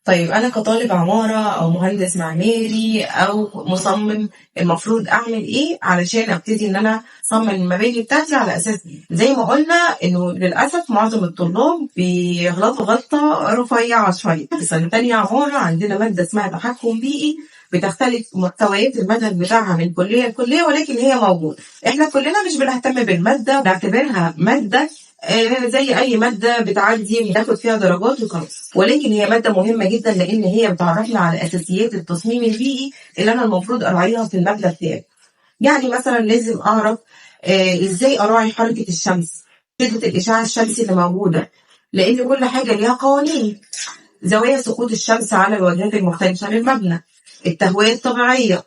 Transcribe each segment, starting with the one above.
طيب أنا كطالب عمارة أو مهندس معماري أو مصمم، المفروض أعمل إيه علشان أبتدي إن أنا أصمم المباني بتاعتي على أساس زي ما قلنا إنه للأسف معظم الطلاب بيغلطوا غلطة رفيعة شوية. في سنة تانية عمارة عندنا مادة اسمها تحكم بيئي، بتختلف محتويات المنهج بتاعها من كلية لكلية، ولكن هي موجودة. إحنا كلنا مش بنهتم بالمادة، بنعتبرها مادة زي أي مادة بتعدي بناخد فيها درجات وخلاص، ولكن هي مادة مهمة جدا لأن هي بتعرفنا على أساسيات التصميم البيئي اللي أنا المفروض أراعيها في المبنى بتاعي. يعني مثلا لازم أعرف إزاي أراعي حركة الشمس، شدة الإشعاع الشمسي اللي موجودة، لأن كل حاجة ليها قوانين، زوايا سقوط الشمس على الواجهات المختلفة للمبنى، التهوية الطبيعية،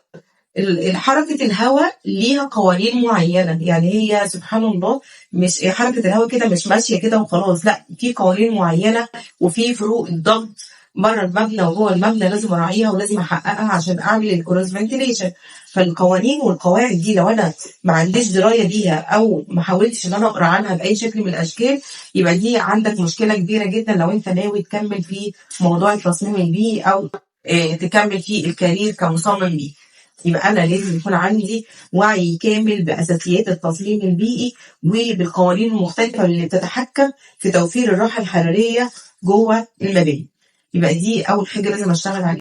حركة الهواء ليها قوانين معينة. يعني هي سبحان الله مش حركة الهواء كده مش ماشية كده وخلاص، لا، في قوانين معينة وفي فروق الضغط بره المبنى وجوه المبنى لازم اراعيها ولازم احققها عشان اعمل ال cross ventilation. فالقوانين والقواعد دي لو انا ما عنديش دراية بيها او ما حاولتش ان انا اقرا عنها باي شكل من الاشكال، يبقى دي عندك مشكلة كبيرة جدا لو انت ناوي تكمل في موضوع التصميم البيئي او تكمل في ال career كمصمم بيئي. يبقى انا لازم يكون عندي وعي كامل باساسيات التصميم البيئي وبالقوانين المختلفة اللي بتتحكم في توفير الراحة الحرارية جوه المباني. يبقى دي اول حاجة لازم اشتغل عليها.